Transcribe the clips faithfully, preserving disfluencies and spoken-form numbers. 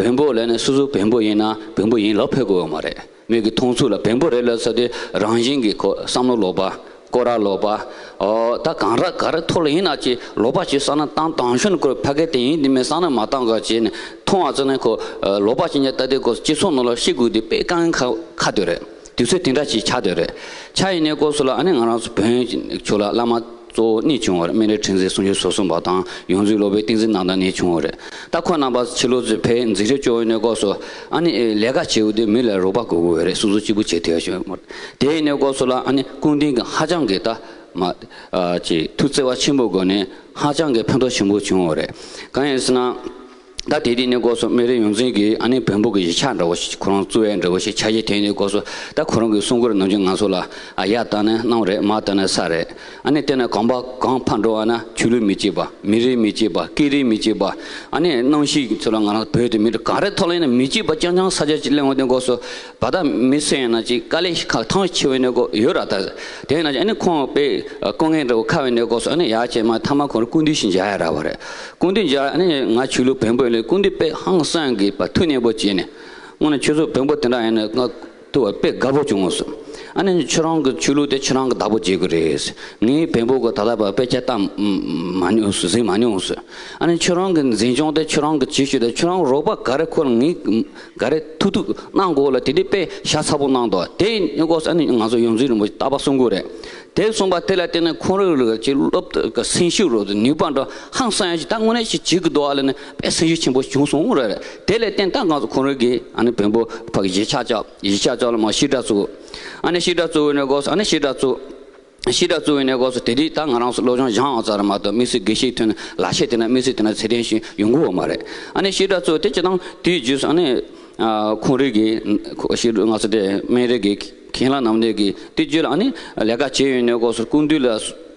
བོན་པོ་ལབ་ནས་སོ་སོ་བོན་པོ་ཡིན་ན་བོན་པོ་ཡིན་ལབ་ཕོད་དགོས་ཡོད་མ་རེད། མི་གི་མཐོང་ཚུལ་ལ་བོན་པོ་རེད་ལབ་ས་དེ་རང་བཞིན་གྱི་ཁོ་བསམ་བློ་ལོག་པ། སྐོར་ར་ལོག་པ། ཨོ་ད་གང་ར་ག་རེ་ཐོག་ལ་ཡིན་ན་ཅི་ལོག་པ་ཅི་བསམ་ན་བཏང་བཏང་ཤོན་ཁོ་ཕ་གི་དེ་ཡིན་འདི་མིན་བསམ་ན་མ་བཏང་ག་བྱས་ནས་མཐོང་བ་ཙམ་ནས་ཁོ་ལོག་པ་ཅི་ཉ་ད་དེ་ཁོ་སྤྱི་ཚོགས་ནང་ལ་ཤི་དགོས་དེ་དཔེ་དཀའ་ངལ་ཁ་ཁ་དོད་རེད། དུས་ཚོད་དེ་འདྲ་ཅིག་ཆགས་དོད་རེད། ཆ་ཡིན་ནས་སྐོར་སུ་ལ་ཨ་ནི་ང་རང་ཚོ་བོན་ཆོས་ལ་བླ་མ་གཙོ་བོ་གཉིས་བྱུང་བ་རེད། སྨན་རི་ཁྲི་འཛིན་གསུང་ཆོས་ཟུར་གསུམ་པ་དང་ཡོངས་འཛིན་སློབ་དཔོན་བསྟན་འཛིན་རྣམ་དག་གཉིས་བྱུང་བ་རེད། ད་ཁོ་རྣམ་པ་ཕྱི་ལོགས་ཚོས་ཕའི་འཛིན་གྲྭ་སྐྱོར་ཡོད་ནས་སྐོར་སུ་ཨ་ནི་ལས་ཀ་བྱེད་འོ་དེ་མི་ལ་རོགས་པ་དགོས་དགོས་རེད། སོ་སོ་གཅིག་པུ་བྱེད་ཐུབ་ཡ་ཞིག་མ་རེད། དེ་ཡིན་ནས་སྐོར་སུ་ལ་ཨ་ནི་སྐུ་མདུན་གྱི་ཧ་ཅང་གི་ད་མ་ཅིག་ཐུགས་བརྩེ་བ་ཆེན་པོ་སྒོ་ནས་ཧ་ཅང་གི་ཕན་ཐོགས་ཆེན་པོ་བྱུང་བ་རེད། གང་ཡིན་ཟེར་ན། ད་དེ་དུས་ནས་སྐོར་སུ་སྨན་རི་ཡོངས་འཛིན་གྱིས་ཨ་ནི་བོན་པོ་གི་གཞིས་ཆགས་འདྲ་བོ་ཞིག་ཁོ་རང་བཙུགས་ཡས་འདྲ་བོ་ཞིག་ཆ་རྐྱེན་དེ་ནས་སྐོར་སུ་ད་ཁོ་རང་གི་གསུང་མགུར་ནང་བཞིན་ང་ཚོ་ལ་ཨ་ཡར་བལྟས་ན་གནམ་རེད། མར་བལྟས་ན་ས་རེད། ཨ་ནི་དེ་ན་གངས་པ་གངས་ཕར་འགྲོ་བ་ན་ཆོས་ལུགས་མི་གཅིག་པ། མི་རིགས་མི་གཅིག་པ། སྐད་རིགས་མི་གཅིག་པ། ཨ་ནི་གནམ་གཤིས་ཚོ་ལ་ང་རང་བོད་དེ་མི་འདྲ་ག་རེ་ཐོག་ལ་ཡིན་ན་མི་གཅིག་པ་རྐྱང་རྐྱང་ས་ཆ་ཅིག་གླེང་བ་དེ་སྐོར་སུ་བ་ད་མི་སེམས་ཡིན་ན་ཅིག་དཀའ་ལས་ཁག་ཐང་ཆེ་བའི་ནས་སྐོར་ཡོད་ར། ད་དེ་ཡིན་ན་ཨ་ནི་ཁོང་དཔེ་སྐུ་ངལ་འདྲ་བོ་ཁ་བའི་ནས་སྐོར་སུ་ཨ་ནི་ཡར་བྱས་མ་ཐ་མ་ཁོང་རང་སྐུ་མདུན་ཞིག་མཇལ་ཡ་རག་པ་རེད། སྐུ་མདུན་མཇལ་ཨ་ནི་ང་ཆོས་ལུགས་བོན་པོ་ཡིན་ལས་སྐུ་མདུན་དཔེ་ཧང་སང་གི་བ་ཐུགས་མཉེས་པོ་བྱས་ནས་དངོས་གནས་ཁྱོད་ཚོ་བོན་པོ་དེ་འདྲ་ཡིན་ན་ང་ཐུག་པ་དཔེ་དགའ་པོ་བྱུང་བ་སོ། ཨ་ནི་ཁྱོད་རང་གི་ཆོས་ལུགས་དེ་ཁྱོད་རང་གི་བདག་པོ་བྱེད་དགོས་རེད། ངའི་བོན་པོ་གི་ད་ལྟ་བ་དཔེ་ཆ་ལྟ་མ་མྱོང་སོ། གཟིགས་མ་མྱོང་སོ། ཨ་ནི་ཁྱོད་རང་གི་འཛིན་སྐྱོང་དེ་ཁྱོད་རང་གི་བྱེད་ཤུགས་དེ་ཁྱོད་རང་རོགས་པ་ག་རེ་ཁོ་ལ་ངའི་ག་རེ་ཐུག་ཐུག་གནང་དགོས་ལ་དེ་དུས་དཔེ་ཤ་ཚ་པོ་གནང་འདུག་དེ་ཡིན་སྐོར་ཨ་ནི་ང་ཚོ་ཡོངས་འཛིན་རིན་པོ་ཆེ་རྟག་པར་གསུང་གི་རེད། དེ་གསུངས་པ་དེ་ལ་བརྟེན་ནས་ཁོང་རང་ལ་ཅིག་སློབ་གྲྭ་གི་སེམས་ཤུགས་རོ་དང་ནུས་པ་འདྲ་ཧང་སང་ཡ་ཅིག་ད་དངོས་གནས་ཅིག་བྱེད་ཀྱི་འདུག་ཨ་ལ་ནི་དཔེ་སེམས་ཤུགས་ཆེན་པོ་བྱུང་སོང་རེད། དེ་ལ་བརྟེན་ད་ང་ཚོ་ཁོང་རང་གིས་ཨ་ནི་བོན་པོ་ཕ་གི་གཞིས་ཆགས་ཅག་གཞིས་ཆགས་ཅག་ལ་མ་བཤད་གྲྭ་བཙུགས། ཨ་ནི་བཤད་གྲྭ་བཙུགས་ནས་སྐོར་ཨ་ནི་བཤད་གྲྭ་བཙུགས། བཤད་གྲྭ་བཙུགས་ནས་སྐོར་སུ་དེ་དུས་ད་ང་རང་ཚོ་སློབ་སྦྱོང་སྦྱང་ཡོང་ཚར་མ་གཏོགས་དམིགས་བསལ་དགེ་བཤེས་ཐོན་ལག་ཤེས་དེ་ན་དམིགས་བསལ་དེ་ན་ཚད་ལྡན་ཞིག་ཡོང་གི་ཡོད་མ་རེད། ཨ་ནི་བཤད་གྲྭ་བཙུགས་དེ་སྤྱིར་བཏང་དེའི་རྗེས་སུ་ཨ་ནི་ཁོང་རིགས་ཀྱི་ཁོ་ཞིག་ང་ཚོ་དེ་སྨན་རིགས་ཀྱི་མཁན་བླ་རྣམ་གཉིས་ཀྱིས་དེ་རྗེས་ལ་ཨ་ནི་ལས་ཀ་བྱས་ཡོང་ནས་སྐོར་སུ་སྐུ་མདུན་ལ་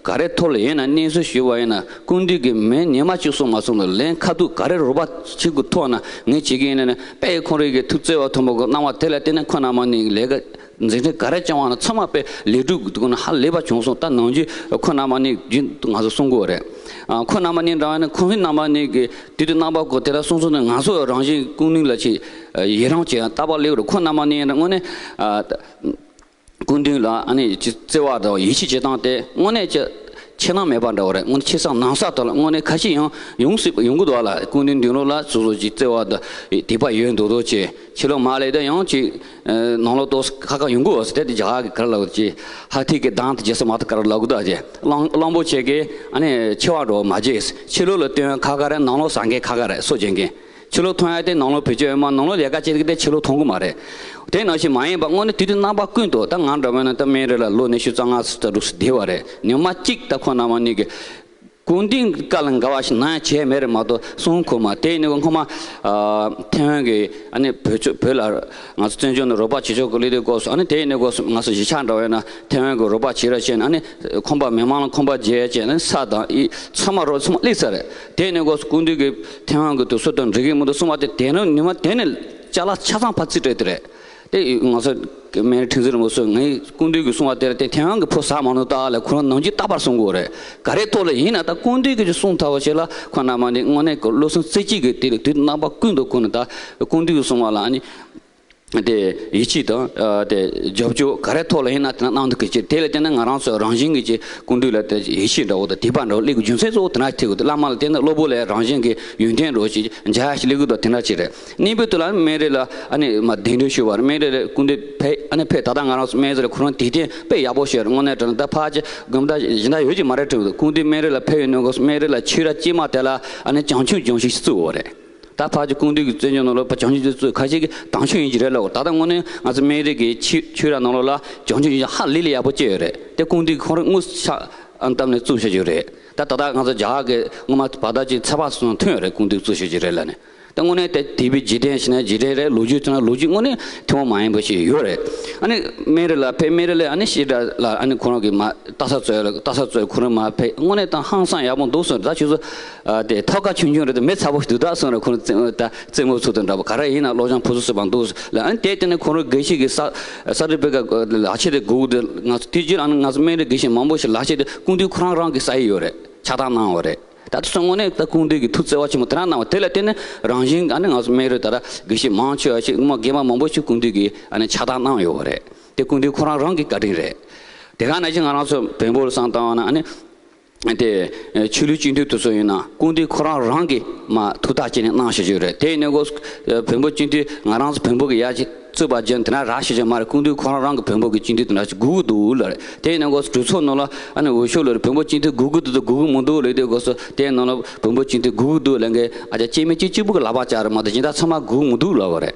ག་རེ་ཐོག་ལ་ཡིན་ན་གནས་ཚུལ་ཞུ་བ་ཡིན་ན་སྐུ་མདུན་གྱིས་མི་ཉི་མ་གཅིག་སོང་མ་སོང་ལ་ལན་ཁ་ཐུག་ག་རེ་རོགས་པ་བྱེད་དགོས་ཐོག་ན་ངས་བྱེད་ཀྱི་ཡིན་ན་ནི་དཔེ་ཁོང་རིགས་ཀྱི་ཐུགས་བརྩེ་བ་མཐོན་པོ་གི་གནང་བ་དེ་ལ་བརྟེན་ནས་ཁོ་རྣམ་པ་གཉིས་ལས་ཀ་འཛིན་གྲྭ་ག་རེ་བསྐྱངས་པ་ན་ཚང་མ་དཔེ་ལེགས་གྲུབ་ཀྱི་དུས་ན་ཧ་ལས་པ་བྱུང་སོང་། ད་ནང་རྒྱུན་ཁོ་རྣམ་པ་གཉིས་རྒྱུན་དུ་ང་ཚོ་གསུང་གི་ཡོད་རེད། ཨ་ཁོ་རྣམ་པ་གཉིས་འདྲ་བ་ནི་ཁོང་ཚོའི་རྣམ་པ་གཉིས་ཀྱི་དུས་དུས་རྣམ་པ་གོ་དེ་ལ་གསུང་སོང་ནས་ང་ཚོ་རང་བཞིན་སྐུ་མདུན་ལ་ཆེ་ཡི་རང་བྱེད་ཡང་རྟག་པར་སླེབས་རེད། ཁོ་རྣམ་པ་གཉིས་དངོས་གནས་ཨ་སྐུ་མདུན་ལ་ཨ་ནི་ཅི་བརྩེ་བ་དང་ཡིད་ཆེས་བྱེད་སྟངས་དེ་དངོས་གནས་ཀྱི་ཆེ་ནང་མེད་པ་འདྲ་བོ་རེད། དངོས་གནས་ཆེ་ས་ནང་ས་དག་ལ་དངོས་གནས་ཁ་ཤས་ཡང་ཡོང་སྲིད་ཡོང་གི་འདུག་ལ་སྐུ་མདུན་མདུན་ལོགས་ལ་སོ་སོ་ཅིག་བརྩེ་བ་དང་དད་པ་ཡོད་མདོག་མདོག་བྱས། ཕྱི་ལོགས་མ་སླེབས་དུས་ཡང་ཅིག་ནང་ལོགས་ཏོག་ཙམ་ཁ་ཁ་ཡོང་གི་འོ་ཟེར་དེ་དེ་རྒྱ་གར་གི་ག་རེ་ལབ་ཀྱི་ཧ་ཐི་གི་གདངས་དེ་རྗེས་སུ་མ་ཐུག་ག་རེ་ལབ་གི་འདུག་ཅེ་གླང་གླང་པོ་ཆེ་གི་ཨ་ནི་ཆེ་བ་འགྲོ་མ་བརྗེད། ཕྱི་ལོགས་ལ་སྟོན་ཁ་ཁ་རེད། ནང་ལོགས་ཟ་མཁན་ཁ་ཁ་རེད། སོ་བྱེད་མཁན་ཕྱི་ལོགས་ཐོན་ཡ་དེ་ནང་ལོགས་བེད་སྤྱོད་ཡོད་མ་ནང་ལོགས་ལས་ཀ་བྱེད་ཀྱི་དེ་ཕྱི་ལོགས་མཐོང་གི་མ་རེད། དེ་ནང་བཞིན་མ་ཡིན་པ་དངོས་གནས་དུས་དུས་རྣམ་པ་ཀུན་ཏུ་ད་ང་འདྲ་མིན་ན་ད་སྨན་རི་ལ་ལོ་ཉི་ཤུ་རྩ་ལྔ་ཙམ་དྲུག་ཙམ་བསྡད་པ་རེད། ཉི་མ་གཅིག་ད་ཁོ་རྣམ་པ་གཉིས་ཀྱི་སྐུ་མདུན་བཀའ་ལ་འགལ་བ་ཞིག་ནང་ཡང་བྱས་མེད་རེད་མ་གཏོགས་གསུང་གི་མ། དེ་ཡིན་ནི་སྔོན་མ་ཨ་ཐེ་ཝན་གྱི་ཨ་ནི་བོད་ཆོས་བོད་ལ་ང་ཚོ་བཙན་བྱོལ་ནས་རོགས་པ་བྱེད་ཕྱོགས་ཀྱི་སླེབས་དུས་སྐབས་སུ་ཨ་ནི་དེ་ཡིན་ནི་སྐབས་སུ་ང་ཚོ་གཞིས་ཆགས་འདྲ་བས་ན་ཐེ་ཝན་གྱི་རོགས་པ་བྱེད་ར་བྱས་ནས་ཨ་ནི་ཁང་པ་མི་མང་ལ་ཁང་པ་བརྗེ་བྱས་ནས་ས་དང་ཨི་ཚང་མ་རོགས་ཚང་མ་སླེབས་ཚར་རེད། དེ་ཡིན་ནི་སྐབས་སུ་སྐུ་མདུན་གྱིས་ཐེ་ཝན་གྱི་དུས་ཚོད་དང་འགྲིག་གི་མི་འདུག་གསུངས་པ་དེ་དེ་ནི་ཉི་མ་དེ་ནི་ཅ་ལག་ཆ་ཚང་ཕར་རྩིས་སྤྲད་དེ་རེད། དེ་ང་ཚོ་སྨན་རི་ཁྲི་འཛིན་རིན་པོ་ཆེ་ངའི་སྐུ་མདུན་གྱིས་གསུངས་པ་དེ་ལ་དེ་ཐེ་ཝན་གྱི་ཕོ་ཟ་མ་ནུ་ཏ་ལ་ཁོ་རང་ནང་རྒྱུ་རྟག་པར་གསུང་གི་ཡོད་རེད། ག་རེ་ཐོག་ལ་ཡིན་ན་ད་སྐུ་མདུན་གྱིས་གསུང་ཐུབ་པ་ཞིག་ལ་ཁོ་རྣམ་པ་ནི་དངོས་གནས་ཀྱི་བློ་སེམས་རྩེ་གཅིག་གིས་དེ་ལ་དུས་རྣམ་པ་ཀུན་ཏུ་ཁོ་ནི་ད་སྐུ་མདུན་གྱིས་གསུང་བ་ལ་ཨ་ནི་དེ་ཡིད་ཆེས་དང་དེ་རྒྱབ་སྐྱོར་ག་རེ་ཐོག་ལ་ཡིན་ན་དེ་ན་གནང་ཐུབ་ཀྱི་ཅིག་དེ་ལ་བརྟེན་ནས་ང་རང་ཚོ་རང་བཞིན་གྱི་ཅིག་སྐུ་མདུན་ལ་དེ་ཡིད་ཆེས་འདྲ་བོ་དང་དད་པ་འདྲ་བོ་སླེབས་ཀྱི་རྒྱུ་མཚན་གཙོ་བོ་དེ་ན་ཐེག་གི་འདུག་བླ་མ་ལ་བརྟེན་ནས་སློབ་བུ་ལས་རང་བཞིན་གྱི་ཡོན་ཏན་འདྲ་བོ་ཅིག་འཇགས་ཤིག་སླེབས་ཀྱི་འདུག་དེ་འདྲ་ཅིག་རེད། གཉིས་པའི་དུས་ལ་སྨན་རི་ལ་ཨ་ནི་མ་གདན་འདྲེན་ཞུས་པ་རེད། སྨན་རི་ལ་སྐུ་མདུན་ཕེབས་ཨ་ནི་ཕེབས་ད་ལྟ་ང་རང་ཚོ་སྨན་རི་ལ་ཁོ་རང་དད་རྟེན་དཔེ་ཡག་པོ་ཞིག་རེད། དངོས་གནས་དྲང་ད་ཕར་ཅིག་དགོན་པ་གཞན་དག་ཡོད་ཀྱི་མ་རེད་དྲན་འདུག་སྐུ་མདུན་སྨན་རི་ལ་ཕེབས་ཡོད་ནོ་གོ་སྨན་རི་ལ་ཆོས་ར་སྐྱེས་མ་དེ་ལ་ཨ་ནི་བྱང་ཆུབ་ལྗོན་ཤིང་བཙུགས་པ་རེད། ད་ཕར་ཅིག་སྐུ་མདུན་གྱི་བཙན་བྱོལ་ནང་ལ་ཕར་བྱང་ཆུབ་ལྗོན་ཤིང་བཙུགས་ཁ་ཤས་ཀྱིས་དྭངས་ཆོས་ཡིན་གྱི་རེད་ལབ། ད་ལྟ་དངོས་གནས་ང་ཚོ་སྨན་རི་གི་ཆོས་ཆོས་ར་ནང་ལོགས་ལ་བྱང་ཆུབ་ལྗོན་ཤིང་ཧ་ལས་ལས་ཡག་པོ་སྐྱེས་ཡོད་རེད། དེ་སྐུ་མདུན་གྱི་ཁོང་རང་དངུལ་ཆ་ཨ་བཏབ་ནས་བཙུགས་བྱ་རྒྱུ་རེད། ད་ད་ལྟ་ང་ཚོ་རྒྱ་གར་གྱི་སྔོན་མ་བར་ཐག་ཅིག་ཚེ་དཔག་སོང་ཐོན་ཡོད་རེད། སྐུ་མདུན་བཙུགས་བྱ་རྒྱུ་རེད་ལབ་ནས། ད་དངོས་གནས་དེ་དད་པའི་འཇིག་རྟེན་ཞིག་ན་འཇིག་རྟེན་རེད། ལོ་རྒྱུས་ཐོན་ན་ལོ་རྒྱུས་དངོས་གནས་ཐུན་མོང་མ་ཡིན་པ་ཞིག་ཡོད་རེད། ཨ་ནི་སྨན་རི་ལ་ཕེབས་སྨན་རི་ལ་ཨ་ནི་བཤད་གྲྭ་ལ་ཨ་ནི་ཁོ་རང་གི་མ་ལྟ་ས་རྩོད་ལ་ལྟ་ས་རྩོད་ཁོ་རང་མ་ཕེབས་དངོས་གནས་ད་ཧང་སང་ཡག་པོ་འདུག་གསུངས། ད་ཁྱོད་ཚོ་དེ་ཐོག་ཁ་ཆུང་ཆུང་རེད། དེ་མི་ཚ་པོ་ཞིག་འདུག་ད་གསུངས་རེད། ཁོ་རང་རྩེད་ད་རྩེད་མོ་ཚོ་དང་འདྲ་པོ་ག་རེ་ཡིན་ན་སློབ་སྦྱོང་ཕུན་སུམ་ཚོགས་པ་འདུག་ལ་ཨ་ནི་དེ་དེ་ནས་ཁོ་རང་དགེ་བཤེས་ཀྱི་ས་ས་རི་པེ་ཀ་ལག་ཁྱེར་དེ་དགོས་དེ་ང་ཚོ་དེ་རྗེས་ཨ་ནི་ང་ཚོ་སྨན་རི་དགེ་བཤེས་མང་པོ་ཞིག་ལག་ཁྱེར་དེ་སྐུ་མདུན་ཁོ་རང་རང་གི་ས་ཡིག་ཡོད་རེད། ཕྱག་རྟགས་གནང་བ་རེད། ད་ ད་དེ་ཚོ་དངོས་གནས་ད་སྐུ་མདུན་གྱིས་ཐུགས་བརྩེ་བ་ཆེན་པོ་དེ་འདྲ་གནང་བ་དེ་ལ་བརྟེན་ནས་རང་བཞིན་ཨ་ནི་ང་ཚོ་སྨན་རི་ད་ལྟ་དགེ་བཤེས་མང་ཆེ་བ་ཞིག་སྔོན་མ་རྒན་པ་མང་པོ་ཞིག་སྐུ་མདུན་གྱིས་ཨ་ནི་ཕྱག་རྟགས་གནང་ཡོད་པ་རེད། དེ་སྐུ་མདུན་ཁོ་རང་རང་གི་བཀའ་དྲིན་རེད། དེ་ག་ནང་བཞིན་ང་རང་ཚོ་བོན་པོ་ལ་བསམ་བཏང་བ་ན་ཨ་ནི། དེ་ཆོས་ལུགས་སྤྱི་འཐུས་དེ་ཚོ་ཡིན་ན་སྐུ་མདུན་ཁོ་རང་རང་གིས་མ་ཐུགས་ཐག་བཅད་ནས་གནང་བཞག་ཡོད་རེད། དེ་ཡིན་ནའི་གོ་བོན་པོ་སྤྱི་འཐུས་ང་རང་ཚོ་བོན་པོ་གི་ཡ་གཅིག་རྩོད་པ་རྒྱབ་དེ་འདྲ་རག་བཞག་ཡོད་མ་རེད། སྐུ་མདུན་ཁོ་རང་རང་གི་བོན་པོ་གི་སྤྱི་འཐུས་དེ་འདྲ་ཞིག་དགོས་ཀྱི་འདུག་ལབ་རེད། དེ་ཡིན་ནའི་གོ་གྲོས་ཚོགས་ནང་ལ་ཨ་ནི་འོས་ཤོག་ལབ་རེད། བོན་པོ་སྤྱི་འཐུས་དགོས་ཀྱི་འདུག་དགོས་ཀྱི་མི་འདུག་ལབ་དུས་གོ་སོ་དེ་ནང་ལ་བོན་པོ་སྤྱི་འཐུས་དགོས་ཀྱི་འདུག་ལབ་མཁན་ཨ་ཅག་སྐྱེ་དམན་གཅིག་གཅིག་པུ་གི་ལག་པ་བཅག་རེད་མ་གཏོགས་གཞན་དག་ཚང་མ་དགོས་ཀྱི་མི་འདུག་ལབ་པ་རེད།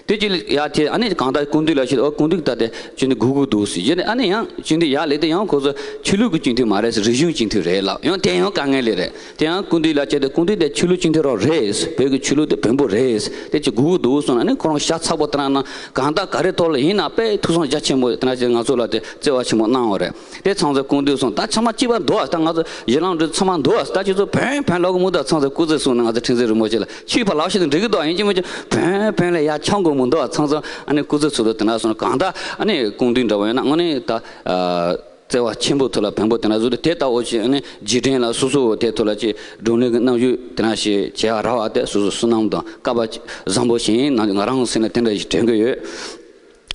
དེ་ཅི་ལ་ཡ་དེ་ཨ་ནི་གང་ལྟར་སྐུ་མདུན་ལ་ཞུས། ཨོ་སྐུ་མདུན་ད་དེ་ཅི་ནི་དགོས་ཀྱི་འདུག་ཟེར་ཡིན་ནའི་ཨ་ནི་ཡང་སྤྱི་འཐུས་ཡར་སླེབས་དུས་ཡང་ཁོ་ཚོ་ཆོས་ལུགས་ཀྱི་སྤྱི་འཐུས་མ་རེད་ཟེར། རིག་གཞུང་སྤྱི་འཐུས་རེད་ལབ། ཡང་དེ་ཡང་དཀའ་ངལ་ལས་རེད། དེ་ཡང་སྐུ་མདུན་ལ་བྱས་ཏེ་སྐུ་མདུན་དེ་ཆོས་ལུགས་སྤྱི་འཐུས་རང་རེད། བོད་ཀྱི་ཆོས་ལུགས་དེ་བོན་པོ་རེད། དེ་ཅི་དགོས་ཀྱི་འདུག་གསུངས་ནས་ཨ་ནི་ཁོ་རང་ཤ་ཚ་པོ་དེ་འདྲ་གནང་། གང་ལྟར་ག་རེ་ཐོག་ལ་ཡིན་ན་དཔེ་ཐུགས་བསམ་རྒྱ་ཆེན་པོ་དེ་འདྲ་ཅིག་ང་ཚོ་ལ་དེ་བརྩེ་བ་ཆེན་པོ་གནང་བ་རེད། དེ་ཚང་ཚོ་སྐུ་མདུན་གསུངས། ད་ཚང་མ་གཅིག་པ་འདུག་ཨ། ད་ང་ཚོ་གཞི་ལམ་འགྲོ་ཚང་མ་འདུག་ཨ། ད་ཁྱེད་ཚོ་བོན་བོན་ལབ་ཀྱི་མི་འདུག་ཨ། ཚང་ཚོ་སྐུ་ཚེ་བསྲུང་ནས་ང་ཚོ་ཁྲི་འཛིན་རིན་པོ་ཆེ་ལ་ཆོས་ཕར་ལབ་ཤེས་ན་འགྲིག་གི་འདུག་ཨ། ཡིན་གཅིག་མིན་གཅིག་བོན་བོན་ལ་ཡར་འཁྱམ་དགོས་མི་འདུག་ཨ། ཚང་ཚོ་ཨ་ནི་སྐུ་ཚེ་ཚུལ་དུ་དེ་འདྲ་སོང་། གང་ལྟར་ཨ་ནི་སྐུ་མདུན་འདྲ་བོ་ཡིན་ན་དངོས་གནས་ད་ཨ་བརྩེ་བ་ཆེན་པོ་ཐོག་ལ་བོན་པོ་དེ་འདྲ་བཟོས་ཏེ་དེ་ལྟ་བུ་ཞིག་ཨ་ནི་རྗེས་དྲན་ལ་སོ་སོ་དེ་ཐོག་ལ་ཅིག་བགྲོ་གླེང་གི་རྣམ་འགྱུར་དེ་འདྲ་ཞིག་བྱེད་ཡག་རག་པ་དེ་སོ་སོ་བསོད་ནམས་དང་སྐལ་བ་བཟང་པོ་ཞིག་ཡིན་ན་ང་རང་སེམས་ལ་དེ་འདྲ་ཞིག་དྲན་གྱི་ཡོད།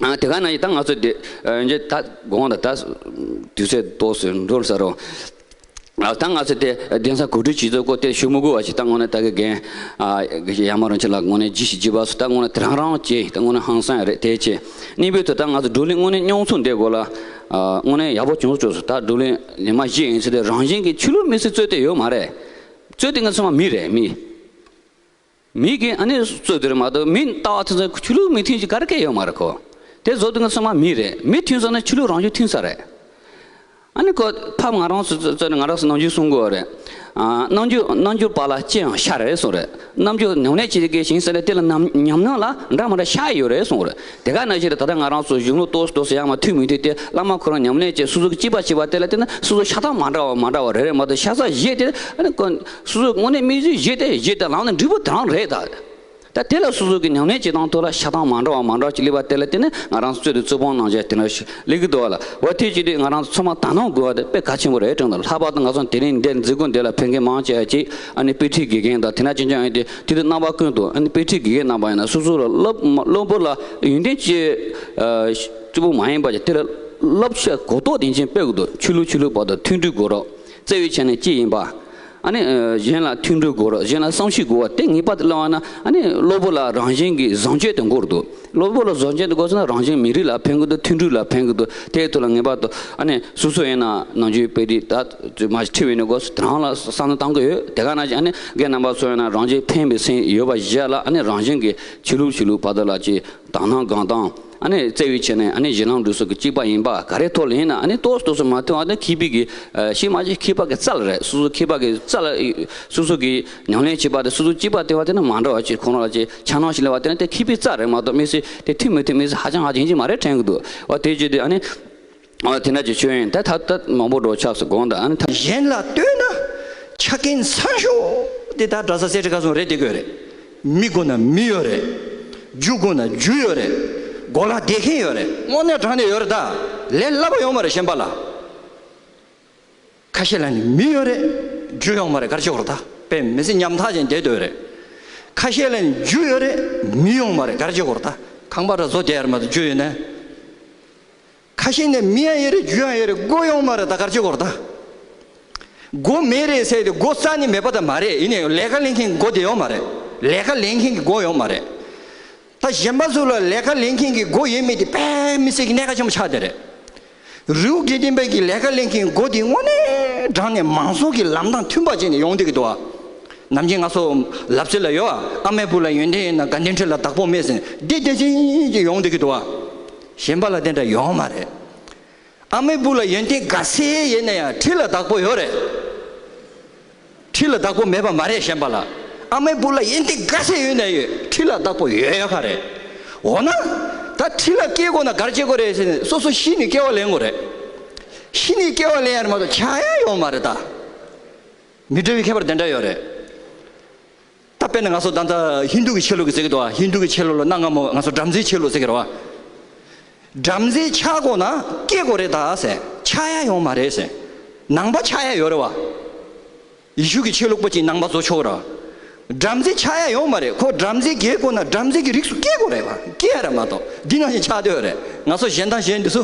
ཨ་དེ་ག་ནང་བཞིན་ད་ང་ཚོ་དེ་ཨ་འཇེ་ད་དགོངས་དག་ད་དུས་ཚོད་ཏོག་ཙམ་འགྲོ་ས་རོ། ཨ་ད་ང་ཚོ་དེ་གདན་ས་གོ་སྒྲིག་བྱེད་ཚུལ་སྐོར་དེ་ཞུ་མི་དགོས་པ་ཞིག་ད་དངོས་གནས་ད་གི་རྒན་ཨ་ཡར་མར་རིན་ཆེན་ལགས་དངོས་གནས་ཅི་ཞིག་བྱས་པ་སོགས་ད་དངོས་གནས་དེ་རང་རང་བྱས་ད་དངོས་གནས་ཧང་སང་ཡ་རེད། དེ་བྱས་གཉིས་པའི་ཐོག་ད་ང་ཚོ་བགྲོ་གླེང་དངོས་གནས་མཉམ་ཚོགས་འདི་སྐོར་ལ་ཨ་དངོས་གནས་ཡག་པོ་བྱུང་སོང་། ད་བགྲོ་གླེང་ཉི་མ་བཞི་ཡིན་ཚེ་དེ་རང་བཞིན་གྱི་ཆོས་ལུགས་མི་སེར་རྩོད་དེ་ཡོད་མ་རེད། རྩོད་དེ་ང་ཚང་མ་མི་རེད། མི། མི་གིས་ཨ་ནི་རྩོད་དེ་རེད་མ་གཏོགས་མི་ལྟ་བ་དེ་ཚོ་ཆོས་ལུགས་མི་མཐུན་ཞིག་ག་རེ་སྐད་ཡོད་མ་རེད་ཁོ། དེ་བཟོ་དུས་ང་ཚང་མ་མི་རེད། མི་མཐུན་ས་ན་ཆོས་ལུགས་རང་བཞིན་མཐུན་ས་རེད། ཨ་ནི་ཁོ་ཕབ་ང་རང་ཚོ་ཚོ་ནས་ང་རང་ཚོ་ནམ་རྒྱུན་གསུང་གི་ཡོད་རེད། ཨ་རྣལ་འབྱོར་རྣལ་འབྱོར་པ་ལ་ཅི་ཡང་ཤ་རེད་གསུངས་རེད། རྣལ་འབྱོར་ཉམས་ལེན་བྱེད་ཀྱི་ཞིང་ས་ནས་དེ་ལ་ཉམས་ཉམས་སྣང་ལ་འདྲ་མི་འདྲ་ཤ་ཡོད་རེད་གསུངས་རེད། དེ་ག་ནང་བཞིན་རེད། ད་ལྟ་ང་རང་ཚོ་གཞུང་ལུགས་ཏོག་ཙམ་ཏོག་ཙམ་ཡར་མར་མཐུན་མི་མཐུན་དེ་བླ་མ་ཁོ་རང་ཉམས་ལེན་བྱས་སོ་སོ་གི་གཅིག་པ་བྱས་པ་དེ་ལ་བརྟེན་ནས་སོ་སོ་ཤ་སྟག་མ་འདྲ་བ་མ་འདྲ་བ་རེ་རེ་མ་གཏོགས་ཤ་ཚ་བཞི་དེ་ཨ་ནི་ཁོ་སོ་སོ་དངོས་གནས་དམིགས་ཡུལ་བཞི་དེ་བཞི་དེ་ལངས་ནས་འགྲིག་པོ་དེ་རང་རེད་ད། ད་དེ་ལ་སོ་སོ་གི་ཉམས་ལེན་བྱེད་སྟངས་ཐོག་ལ་ཤ་སྟག་མ་འདྲ་བ་མ་འདྲ་བ་ཅིག་སླེབས་པ་དེ་ལ་བརྟེན་ནས་ང་རང་ཚོ་རྩོད་དེ་རྩོད་སྤོང་གནང་བྱས་དེ་འདྲ་ཞིག་སླེབས་ཀྱི་འདུག་བ་ལ། འོ་དེ་བྱེད་དུས་ང་རང་ཚོ་ཚང་མ་དག་སྣང་དགོས་པ་དེ་དཔེ་གལ་ཆེན་པོ་རེད་དྲན་འདུག་ལྷག་པར་དུ་ང་ཚོ་དེ་རིང་འདིར་འཛུལ་སྒོ་འདི་ལ་ཕེབས་མཁན་མང་ཆེ་བ་ཅིག་ཨ་ནི་དཔེ་ཁྲིད་དགེ་རྒན་དང་དེ་འདྲ་ཅན་ཅན་ཡིན་ཏེ། དེ་དུས་རྣམ་པ་ཀུན་ཏུ་ཨ་ནི་དཔེ་ཁྲིད་དགེ་རྒན་རྣམ་པ་ཡིན་ན་སོ་སོ་ལ་སློབ་སློབ་བུ་ལ་ཡོན་ཏན་ཅིག་ཨ་གཙོ་བོ་མ་ཡིན་པ་ཅིག་དེ་ལ་བསླབ་བྱ་གོ་རྟོགས་ལྡན་ཅན་དཔེ་དགོས་འདུག་ཆོས་ལུགས་ཆོས་ལུགས་བར་དུ་མཐུན་སྒྲིལ་དགོས་རོགས། བརྩེ་བའི་ཆ་ནས་གཅིག་ཡིན་པ། ཨ་ནི་ཨ་གཞན་ལ་མཐུན་སྒྲིལ་དགོས་རོགས། གཞན་ལ་བསམ་ཤེས་དགོས་པ་དེ་ངེས་པར་དུ་བསླབ་པ་ན་ཨ་ནི་སློབ་བུ་ལ་རང་བཞིན་གྱི་བཟང་སྤྱོད་དེ་འགོར་འདུག་སློབ་བུ་ལ་བཟང་སྤྱོད་དེ་འགོར་སོང་ན་རང་བཞིན་མི་རིགས་ལ་ཕན་གྱི་འདུག་མཐུན་སྒྲིལ་ལ་ཕན་གྱི་འདུག་དེའི་ཐོག་ལ་ངེས་པར་དུ་ཨ་ནི་སོ་སོ་ཡིན་ན་ནམ་རྒྱུན་དཔེ་དེབ་ད་མ་ཁྲིད་པའི་ནི་སྒོ་དེ་རང་ལ་བསམ་བློ་བཏང་གི་ཡོད། དེ་ག་ནང་བཞིན་ཨ་ནི་རྒན་རྣམ་པ་ཚོ་ཡིན་ན་རང་བཞིན་ཕན་པའི་སེམས་ཡོད་པ་བཞག་ལ་ཨ་ནི་རང་བཞིན་གྱི་ཆོས་ལུགས་ཆོས་ལུགས་བར་དུ་ལ་ཅིག་དག་སྣང་དགོངས་དག་ཨ་ནི་བརྩེ་བའི་ཆ་ནས་ཨ་ནི་གཞི་ལམ་འགྲོ་ས་གི་གཅིག་པ་ཡིན་པ་ག་རེ་ཐོག་ལ་ཡིན་ན་ཨ་ནི་ཏོག་ཙམ་ཏོག་ཙམ་མ་མཐུན་པ་དེ་མཁས་པའི་གི་ཤེས་མ་ཤེས་མཁས་པ་གི་རྩལ་རེད། སོ་སོ་མཁས་པ་གི་རྩལ་སོ་སོ་གི་ཉམས་ལེན་བྱེད་པ་དེ་སོ་སོ་གཅིག་པ་དེ་བ་དེ་ནི་མ་འདྲ་བ་ཅིག་ཁོང་རང་ལ་ཅིག་འཆར་སྣང་ཞིག་སླེབས་པ་དེ་ནི་དེ་མཁས་པའི་རྩལ་རེད་མ་གཏོགས་དམིགས་བསལ་དེ་མཐུན་མི་མཐུན་དམིགས་བསལ་ཧ་ཅང་ཧ་ཅང་ཡིན་གཅིག་མ་རེད་དྲན་གི་འདུག་འོ་དེ་བྱས་དུས་ཨ་ནི་འོ་དེ་འདྲ་ཅིག་ཆོས་ཡིན་ད་ད་ད་མང་པོ་འགྲོ་ཆགས་སུ་དགོངས་དང་ཨ་ནི་ད། གཞན་ལ་ལྟོས་ན་ཆ་རྐྱེན་ཚང་ཤོས་དེ་ད་གྲྭ་ས་སེ་ཁྲི་ཁ་སོང་རེད་དེ་དགོས་རེད། མི་དགོས་ན་མི་ཡོད་རེད། རྒྱུ་དགོས་ན་རྒྱུ་ཡོད་རེད། གོ་ལ་བསྡད་མཁན་ཡོད་རེད། དངོས་གནས་དྲང་གནས་ཡོད་རེད་ད། ལས་སླ་པོ་ཡོད་མ་རེད་གཞན་པ་ལ། ཁ་ཤས་ལ་ནི་མི་ཡོད་རེད། རྒྱུ་ཡོད་མ་རེད་ག་རེ་བྱེད་དགོས་རེད་ད། དཔེ་མི་སྲིད་ཉམ་ཐག་ཅན་བསྡད་སྡོད་རེད། ཁ་ཤས་ལ་ནི་རྒྱུ་ཡོད་རེད། མི་ཡོད་མ་རེད་ག་རེ་བྱེད་དགོས་རེད་ད། ཁང་པ་ར་བཟོ་བསྡད་ཡ་རེད་མ་གཏོགས་རྒྱུ་ཡོད་ན། ཁ་ཤས་ནས་མི་ཡང་ཡོད་རེད་རྒྱུ་ཡང་ཡོད་རེད་སྒོ་ཡོད་མ་རེད་ད་ག་རེ་བྱེད་དགོས་རེད་ད། སྒོ་མེད་རེད་ཟེར་ཏེ་སྒོ་རྩ་ནས་མེད་པ་ད་མ་རེད། ཡིན་ནའི་ལས་ཀ་ལེན་མཁན་གྱི་སྒོ་དེ་ཡོད་མ་རེད། ལས་ཀ་ལེན་མཁན་གྱི་སྒོ་ཡོད་མ་རེད། ད་གཞན་པ་ཚོ་ལ་ལས་ཀ་ལེན་མཁན་གྱི་སྒོ་ཡོད་མེད་དེ་དཔེ་མི་སྲིད་ཀྱི་གནད་འགག་ཆེན་པོ་ཆགས་བསྡད་རེད། རི་བོ་དགེ་ལྡན་པའི་གི་ལས་ཀ་ལེན་མཁན་སྒོ་དེ་དངོས་གནས་དྲང་ནས་མང་ཚོགས་ཀྱི་ལམ་དང་མཐུན་པ་བྱས་ནས་ཡོང་བསྡད་ཀྱི་འདུག་ཨ། ནམ་རྒྱུན་ང་ཚོ་ལབ་ཚུལ་ལ་ཡོད་ཨ། ཨ་མའི་བུ་ལ་ཡོན་ཏན་ཡོད་ན་དགའ་ལྡན་ཁྲི་ལ་བདག་པོ་མེད་ཟེར་འདི་དེ་བཞིན་གྱི་ཡོང་བསྡད་ཀྱི་འདུག་ཨ། གཞན་པ་ལ་དེ་འདྲ་ཡོང་མ་རེད། ཨ་མའི་བུ་ལ་ཡོན་ཏན་ག་ཚད་ཡོད་ན་ཡང་ཁྲི་ལ་བདག་པོ་ཡོད་རེད། ཁྲི་ལ་བདག་པོ་མེད་པ་མ་རེད་གཞན་པ་ལ། ཨ་མའི་བུ་ལ་ཡོན་ཏན་ག་ཚད་ཡོད་ན་ཡོད་ཁྲི་ལ་བདག་པོ་ཡོད་ཡོད་ཁ་རེད། འོ་ན། ད་ཁྲི་ལ་སྐྱེ་དགོས་ན་ག་རེ་བྱེད་དགོས་རེད་ཟེར་ནས་སོ་སོ་ཤི་ནས་སྐྱེ་བ་ལེན་དགོས་རེད། ཤི་ནས་སྐྱེ་བ་ལེན་ཡ་རེད་མ་གཏོགས་ཆགས་ཡ་ཡོད་མ་རེད་ད། མི་འདྲ་བའི་ཁྱད་པར་དེ་འདྲ་ཡོད་རེད། ད་དཔེར་ན་ང་ཚོ་ད་ལྟ་ཧིན་དུ་གི་ཆོས་ལུགས་ཀྱི་ཟེར་གྱི་འདུག་ཨ། ཧིན་དུ་གི་ཆོས་ལུགས་ལ་གནའ་སྔ་མོ་ང་ཚོ་བྲམ་ཟེའི་ཆོས་ལུགས་ཟེར་གྱི་རེད་བ། བྲམ་ཟེ་ཆགས་དགོས་ན་སྐྱེ་དགོས་རེད་ད་ཟེར། ཆགས་ཡ་ཡོང་མ་རེད་ཟེར། ནང་པ་ཆགས་ཡ་ཡོད་རེད་བ། ཡེ་ཤུ་གི་ཆོས་ལུགས་པ་ཅིག་ནང་པ་བཟོ་ཆོག་ར། བྲམ་ཟེ་ཆགས་ཡ་ཡོད་མ་རེད། ཁོ་བྲམ་ཟེ་སྐྱེ་དགོས་ན་བྲམ་ཟེ་གི་རིགས་སུ་སྐྱེ་དགོས་རེད་པ། སྐྱེ་ཡ་ར་མ་གཏོགས་འདི་ནང་བཞིན་ཆགས་སྡོད་རེད། ང་ཚོ་གཞན་དང་གཞན་འདི་ཚོ།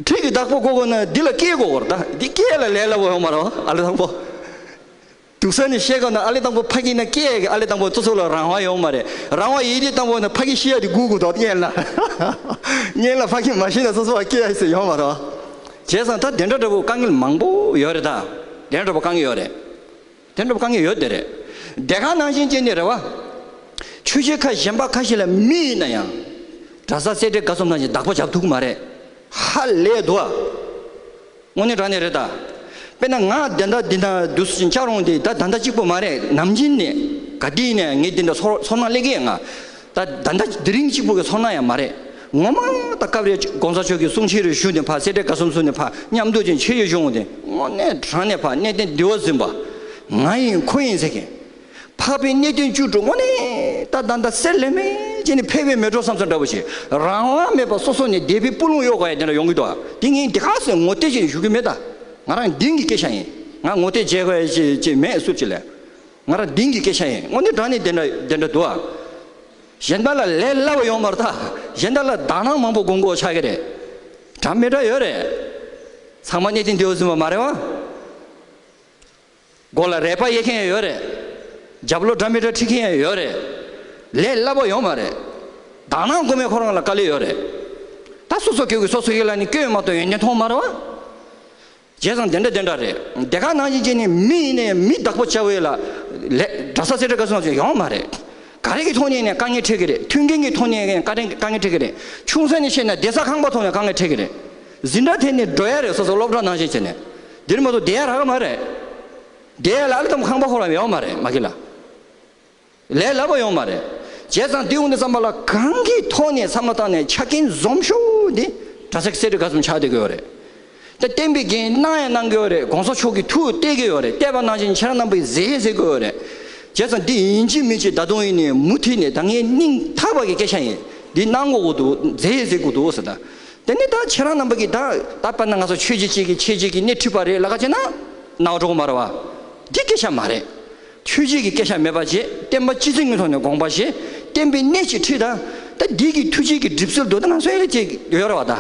ཁྲིག་གི་བདག་པོ་དགོས་དགོས་ན་འདི་ལ་སྐྱེ་དགོས་ར། ད་འདི་སྐྱེ་ལ་ལས་སླ་པོ་ཡོད་མ་རེད་པ། ཨ་ལེ་དང་པོ། དུག་ས་ནས་བཤད་དགོས་ན་ཨ་ལེ་དང་པོ་ཕ་གི་ན་སྐྱེ་ཡ་གི་ཨ་ལེ་དང་པོ་སོ་སོ་ལ་རང་དབང་ཡོད་མ་རེད། རང་དབང་ཡོད་དུས་དང་པོ་ན་ཕ་གི་ཤི་ཡ་དེ་སྒུག་དགོས་འདུག་སྔོན་ལ། སྔོན་ལ་ཕ་གི་མ་ཤི་ན་སོ་སོ་བ་སྐྱེ་ཡ་ཟེར་ཡོད་མ་རེད། བྱས་ཙང་ད་དེ་འདྲ་འདྲ་པོ་དཀའ་ངལ་མང་པོ་ཡོད་རེད། ད་དེ་འདྲ་འདྲ་པོ་དཀའ་ངལ་ཡོད་རེད། དེ་འདྲ་པོ་དཀའ་ངལ་ཡོད་དེ་རེད། དེ་ག་ནང་བཞིན་བྱས་ནས་རེད་པ། ཆོས་བྱེད་ཁག་གཞན་པ་ཁ་ཤས་ལ་མི་ཡིན་ན་ཡང་། གྲྭ་ས་སེ་འབྲས་དགའ་གསུམ་ནང་བཞིན་བདག་པོ་རྒྱབ་ཐུབ་ཀྱི་མ་རེད། ཧ་ལས་འདུག་ཨ། དངོས་གནས་དྲང་གནས་རེད་ད། དཔེར་ན་ང་དེ་འདྲ་འདི་འདྲ་འདུག་སེ་བཅར་འོང་དེ་ད་ད་ལྟ་གཅིག་པོ་མ་རེད། ནམ་རྒྱུན་ནས་ག་དུས་ནས་ངས་འདི་འདྲ་ཚོར་ཚོར་སྣང་སླེབས་ཀྱི་ཡོད། ང་ད་ད་ལྟ་དེ་རིང་གཅིག་པོ་གི་ཚོར་སྣང་ཡང་མ་རེད། ངོ་མ་ད་སྐབས་རེ་གོང་ས་མཆོག་གི་གསུང་ཆོས་རེ་ཞུས་ནས་ཕར་སེ་འབྲས་དགའ་གསུམ་ཚུར་ནས་ཕར་མཉམ་དུ་ཅིག་མཇལ་ཡ་བྱུང་འོང་དེ་དངོས་གནས་དྲང་གནས་ཕར་གནས་བརྟན་འདི་བ་ཟིན་པ། ང་ཡིན་ཁོ་ཡིན་ཟེར་མཁན། འཕགས་པའི་གནས་བརྟན་བཅུ་དྲུག་དངོས་གནས་ད་ད་ད་གསེར་ལས་མེད་ཅེས་ནི་ཕལ་པའི་མེ་སྒྲོན་བསམ་ཚུལ་འདྲ་པོ་ཞིག་རང་དབང་མེད་པ་སོ་སོ་ནས་སྡེ་པའི་སྤུ་ལོང་གཡོག་ག་ཡ་དེ་འདྲ་ཡོང་གི་འདུག་ཨ། དེ་ངས་འདི་ག་ཟེར་ངོ་དེ་ཅིག་ཞུ་གི་མེད་ད། ང་རང་འདིང་གི་སྐད་ཆ་ཡིན། ང་ངོ་དེ་བྱེད་དགོས་ཡ་ཅིག་ཅིག་མེད་སུ་ཅིག་ལས། ང་རང་འདིང་གི་སྐད་ཆ་ཡིན། དངོས་གནས་དྲང་གནས་དེ་འདྲ་དེ་འདྲ་འདུག་ཨ། གཞན་དག་ལ་ལས་སླ་པོ་ཡོང་མ་རེད་ད། གཞན་དག་ལ་དག་སྣང་མང་པོ་སྒོམ་དགོས་ཆགས་ཀྱི་རེད། འདྲ་མི་འདྲ་ཡོད་རེད། ཚང་མ་གནས་བརྟན་འདི་བ་ཟིན་པ་མ་རེད་པ། མགོ་ལ་རལ་པ་གཡས་མཁན་ཡང་ཡོད་རེད། རྒྱབ་ལོགས་འདྲ་མི་འདྲ་ཁྲིད་མཁན་ཡང་ཡོད་རེད། ལས་སླ་པོ་ཡོད་མ་རེད། དག་སྣང་སྒོམ་མཁན་ཁོ་རང་ལ་དཀའ་ལས་ཡོད་རེད། ད་སོ་སོ་སྐྱེ་བོ་གི་སོ་སོ་སྐྱེ་ལ་ནི་སྐྱོན་མ་གཏོགས་ཡོན་ཏན་མཐོང་མ་རེད་པ། བྱས་ཙང་དེ་འདྲ་དེ་འདྲ་རེད། དེ་ག་ནང་བཞིན་བྱས་ནས་མི་ཡིན་ནའི་མི་བདག་པོ་བྱ་བའི་ལ་ལས་གྲྭ་ས་སེ་འབྲས་དགའ་གསུམ་ཅིག་ཡོད་མ་རེད། ག་རེ་གི་ཐོག་ནས་ནས་དཀའ་ངལ་འཕྲད་ཀྱི་རེད། མཐུན་རྐྱེན་གྱི་ཐོག་ནས་དཀའ་ངལ་འཕྲད་ཀྱི་རེད། ཆུང་ས་ནས་བཤད་ན་བསྡད་ས་ཁང་པ་ཐོག་ནས་དཀའ་ངལ་འཕྲད་ཀྱི་རེད། འཛིན་གྲྭ་དེ་ནས་འགྲོ་ཡ་རེད། སོ་སོ་སློབ་གྲྭ་ནང་བཞིན་བྱས་ནས་འདིར་མ་གཏོགས་བསྡད་ཡ་རག་གི་མ་རེད། བསྡད་ཡ་ལ་ཨ་ལེ་དམ་ཁང་པ་ཁོ་རང་ཡོད་མ་རེད། མ་གི་ལ་ལས་སླ་པོ་ཡོད་མ་རེད། བྱས་ཙང་དེ་འོང་དུས་ཙམ་པ་ལ་གང་གི་ཐོག་ནས་བསམ་བློ་བཏང་ནས་ཆ་རྐྱེན་འཛོམས་ཤོས་འདི་གྲྭ་ས་སེ་འབྲས་དགའ་གསུམ་ཆགས་བསྡད་ཀྱི་ཡོད་རེད། ད་བསྟན་པའི་འགན་གནང་ཡང་གནང་གི་ཡོད་རེད། གོང་ས་མཆོག་གིས་ཐུགས་གཏད་ཀྱི་ཡོད་རེད། གཏད་པ་ནང་བཞིན་ཁྱེད་རང་རྣམ་པས་མཛད་ཟེར་གྱི་ཡོད་རེད། བྱས་ཙང་འདི་ཡིན་གཅིག་མིན་གཅིག་ད་དུང་ཡིན་ནས་མུ་མཐུད་ནས་ད་ངས་སྙིང་ཐག་པ་གི་སྐད་ཆ་ཡིན། འདི་གནང་དགོས་ཀྱི་འདུག་མཛད་ཟེར་དགོས་འདུག་ཟེར། ད་དེ་ནི་ད་ཁྱེད་རང་རྣམ་པ་གིས་ད་ད་དཔེར་ན་ང་ཚོ་ཆོས་བརྒྱུད་གཅིག་གིས་ཆོས་བརྒྱུད་ཀྱི་སྣེ་ཁྲིད་པ་རེད་ལབ་ཀ་བྱས་ན་རྣ་བ་འགྲོ་གི་མ་རེད་པ། འདི་སྐད་ཆ་མ་རེད། ཆོས་བརྒྱུད་ཀྱི་སྐད་ཆ་མེད་པ་བྱས། བསྟན་པ་སྤྱི་ཚོགས་ཀྱི་ཐོག་ནས་དགོངས་པ་བཞེས། བསྟན་པའི་གནས་ཅིག་ཁྲིད་དང་། ད་འདི་གི་ཐུགས་རྗེ་གི་གྲིབ་བསིལ་དུ་ད་ང་ཚོ་ཡ་ཅིག་ཡོད་རེད་པ། ད་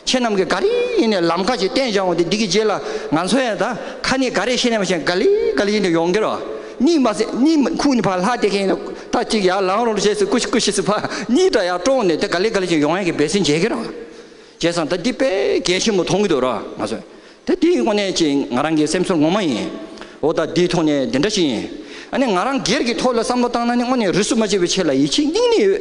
ཁྱེད་རྣམས་ཀྱིས་ག་རེ་ཡིན་ནས་ལམ་ཁ་ཅིག་བསྟན་བཞག་འོང་དེ་འདི་གི་རྗེས་ལ་ང་ཚོ་ཡང་ད་ཁ་ནས་ག་རེ་བཤད་ནས་མ་བཤད་ག་ལེ་ག་ལེ་ཡིན་ནས་ཡོང་གི་རེད་པ། གཉིད་མ་སད་གཉིད་ཁུག་ནས་ཕར་ལྷག་བསྡད་མཁན་ཡིན་ན་ད་ཅིག་ཡར་ལངས་རོགས་བྱས་ཟེར་ཀུ་ཤི་ཀུ་ཤི་ཟེར་ཕར་གཉིད་འདྲ་ཡར་དཀྲོགས་ནས་དེ་ག་ལེ་ག་ལེ་ཅིག་ཡོང་ཡ་གི་འབད་བརྩོན་བྱེད་ཀྱི་རེད་པ། བྱས་ཙང་ད་འདི་དཔེ་གལ་ཆེན་པོ་མཐོང་གི་འདུག་ར། ང་ཚོས་ད་འདི་དངོས་གནས་ཅིག་ང་རང་གི་སེམས་ཚོར་ངོ་མ་ཡིན། འོ་ད་འདིའི་ཐོག་ནས་འདི་འདྲ་ཞིག་ཡིན། ཨ་ནི་ང་རང་སྒེར་གྱི་ཐོག་ལ་བསམ་བློ་བཏང་ན་ནི་དངོས་གནས་རིས་སུ་མ་ཆད་པའི་ཆེད་ལ་ཡིད་ཆེས་སྙིང་ནས་ཡོད།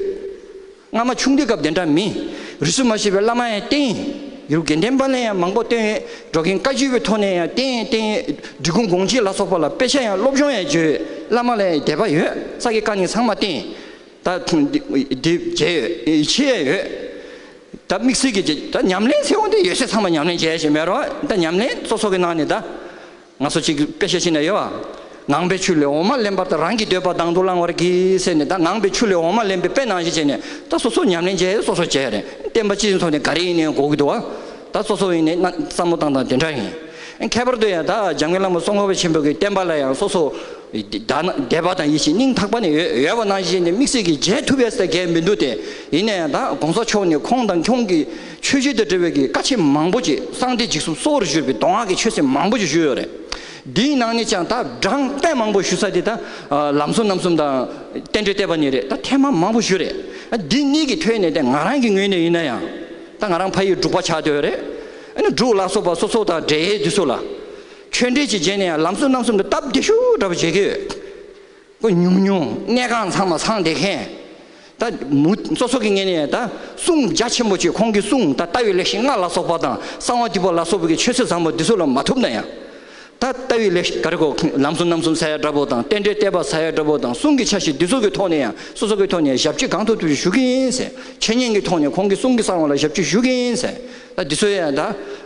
སྔ་མ་ཆུང་དུས་སྐབས་དེ་འདྲ་མིན། རིས་སུ་མ་ཆད་པའི་བླ་མ་ཡང་བསྟེན། ཡུལ་དགེ་ལྡན་པ་ལ་ཡང་མང་པོ་བསྟེན་ཡོད། འགྲོ་མགོན་བཀའ་བརྒྱུད་པའི་ཐོག་ནས་ཡང་བསྟེན་བསྟེན། འབྲི་གུང་དགོངས་གཅིག་ལ་སོགས་པ་ལ་དཔེ་ཆ་ཡང་སློབ་སྦྱོང་ཡང་བྱས་ཡོད། བླ་མ་ལ་ཡང་དད་པ་ཡོད། ས་དགེ་བཀའ་རྙིང་ཚང་མ་བསྟེན། ད་འདི་འདི་བྱས་ཡོད། ཡིད་ཆེས་ཡང་ཡོད། ད་དམིགས་བསལ་གྱི་ད་ཉམས་ལེན་ཟེར་འོང་དེ་ཡོད་ཚད་ཚང་མ་ཉམས་ལེན་བྱས་ཞེས་མེད་རོགས། ད་ཉམས་ལེན་སོ་སོ་གི་ནང་ནས་ད་ང་ཚོ་གཅིག་དཔེ་ཆ་ཞིག་ན་ཡོད་པ། ངང་པའི་ཆུ་ལས་འོ་མ་ལེན་པ་ལྟར་རང་གི་འདོད་པ་དང་དུ་བླང་བར་གྱིས་ཟེར་ནས། ད་ངང་པའི་ཆུ་ལས་འོ་མ་ལེན་པའི་དཔེ་ནང་བཞིན་བྱས་ནས་ད་སོ་སོ་ཉམས་ལེན་བྱས་སོ་སོ་བྱས་རེད། བསྟན་པ་སྤྱི་ཚོགས་ནས་ག་རེ་ཡིན་ནའི་དགོས་ཀྱི་འདུག་བ། ད་སོ་སོ་ཡིན་ནའི་བསམ་བློ་བཏང་སྟངས་དེ་འདྲ་ཡིན། ཁྱད་པར་དུ་ཡང་ད་འཇམ་མགོན་བླ་མ་ཙོང་ཁ་པ་ཆེན་པོ་གི་བསྟན་པ་ལ་ཡང་སོ་སོ་དད་པ་དང་ཡིད་ཆེས་སྙིང་ཐག་པ་ནས་ཡོད་ཡོད་པ་ནང་བཞིན་ནས་དམིགས་བསལ་གྱི་བརྗེད་ཐུབ་པའི་ས་གལ་མི་འདུག་སྟེ། ཡིན་ན་ཡང་ད་གོང་ས་མཆོག་ནས་ཁོང་དང་ཁོང་གི་ཆོས་བརྒྱུད་དང་འབྲེལ་བའི་གི་བཀའ་ཆོས་མང་པོ་ཅིག་གསང་བདེ་འཇིགས་གསུམ་གསོལ་བར་བཞུགས་པའི་གདོང་ཁ་གི་ཆོས་ཚན་མང་པོ་ཅིག་ཞུས་ཡོད་རེད། འདིའི་ནང་ནས་ཀྱང་ད་གྲངས་དཔེ་མང་པོ་ཞུ་ས་དེ་ད་ལམ་གསུམ་རྣམ་གསུམ་དང་རྟེན་འབྲེལ་བསྟོད་པ་གཉིས་རེད། ད་ཐེངས་མ་མང་པོ་ཞུས་རེད། འདི་གཉིས་ཀྱི་ཐོག་ནས་ད་ང་རང་གི་ངོས་ནས་ཡིན་ན་ཡང་། ད་ང་རང་ཕ་ཡུལ་འབྲུག་པ་ཆགས་བསྡད་ཡོད་རེད། ཨ་ནི་འབྲུག་ལ་སོགས་པ་སོ་སོ་དང་འབྲེལ་ཡོད་འདི་ཚོ་ལ་ཆོས་འབྲེལ་ཅིག་བྱས་ནས་ཡང་ལམ་གསུམ་རྣམ་གསུམ་དུ་སྟབས་བདེ་ཤོས་འདྲ་པོ་བྱེད་ཀྱི་ཡོད། ཁོ་ཉུང་ཉུང་གནས་ཁང་ཚང་མ་ཚང་བསྡད་མཁན། ད་མུ་སོ་སོ་གི་ངོས་ནས་ད་གསུང་རྒྱ་ཆེན་པོ་ཅིག་ཁོང་གི་གསུང་ད་ལྟ་བའི་ལེགས་བཤད་ལྔ་ལ་སོགས་པ་དང་གསང་བ་འདུས་པ་ལ་སོགས་པ་གི་ཆོས་ཚུལ་བཟང་པོ་འདི་ཚོ་ལ་མ་ཐུབ་ན་ཡང་། ད་ལྟ་བའི་ལེགས་ག་རེ་གོ་ལམ་གསུམ་རྣམ་གསུམ་ཟེར་ཡ་འདྲ་པོ་དང་རྟེན་འབྲེལ་བསྟོད་པ་ཟེར་ཡ་འདྲ་པོ་དང་གསུང་གི་ཆ་ཤས་འདི་ཚོ་གི་ཐོག་ནས་ཡང་སོ་སོ་གི་ཐོག་ནས་ཞབས་ཕྱི་གང་ཐུབ་ཐུབ་ཞུ་གི་ཡིན་ཟེར། འཆད་ཉན་གྱི་ཐོག་ནས་ཁོང་གི་གསུང་གི་གསང་བ་ལ་ཞབས་ཕྱི་ཞུ་གི་ཡིན་ཟེར། ད་འདི་ཚོ་ཡང་ད་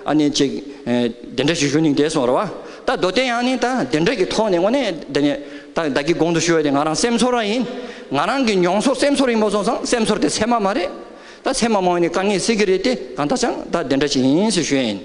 ཨ་ནི་ཅིག་དེ་འདྲ་ཞིག་ཞུ་ནས་བསྡད་སོང་ར་བ། ད་མདོ་དོན་ཡང་ནི་ད་དེ་འདྲ་གི་ཐོག་ནས་དངོས་གནས་དེ་ནས་ད་བདག་གི་གོང་དུ་ཞུ་བ་དེ་ང་རང་སེམས་ཚོར་ར་ཡིན། ང་རང་གི་མྱོང་ཚོར་སེམས་ཚོར་ཡིན་པ་སོང་ཙང་སེམས་ཚོར་དེ་ཚད་མ་མ་རེད། ད་ཚད་མ་མ་ཡིན་ནི་དཀའ་ངལ་སེལ་གི་རེད་དེ། གང་ལྟར་ཀྱང་ད་དེ་འདྲ་ཅིག་ཡིན་ཟེར་ཞུ་ཡ་ཡིན།